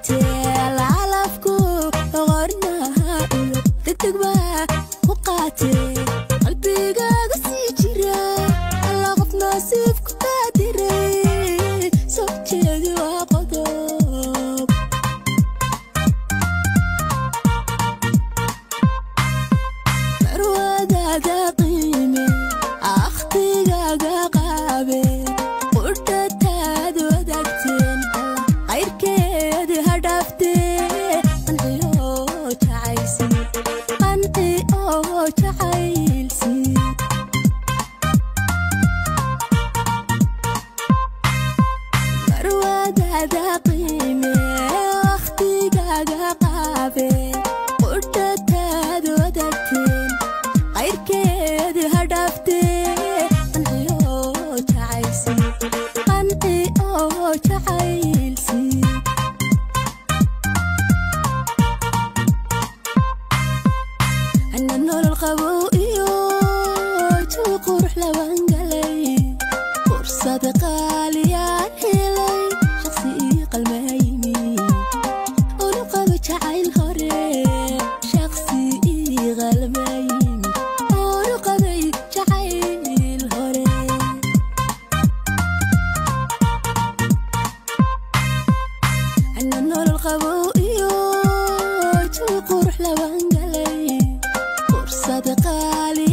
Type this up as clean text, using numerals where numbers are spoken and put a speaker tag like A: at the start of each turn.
A: Wadaagtee calafku qornaha iyo degdeg baa ku qaatee, qalbigaaga sii jira alla qof nasiibku qaadiray soo jeedi waa qodob. Marwadaada qiime akhtigaaga qaabe, qudhataad wadaagteen qayrkeed ha dhaaftee, qanciyo jacaylsi, qanci oo jacaylsi. Marwadaada qiime wakhtigaaga qaabe, qudhataad wadaagteen qayrkeed ha dhaaftee, qanciyo jacaylsi, qanci oo jacaylsi. Ana nolol qabow iyo jawi qurux laban galay, fursad qaaliyaan helay, shaqsi ii qalmaymi unu qabo jacayl hore, shaqsi ii qalmaymi unu qabay jacayl hore. Ana nolol qabow iyo jawi qurux laban galay, fursad qaali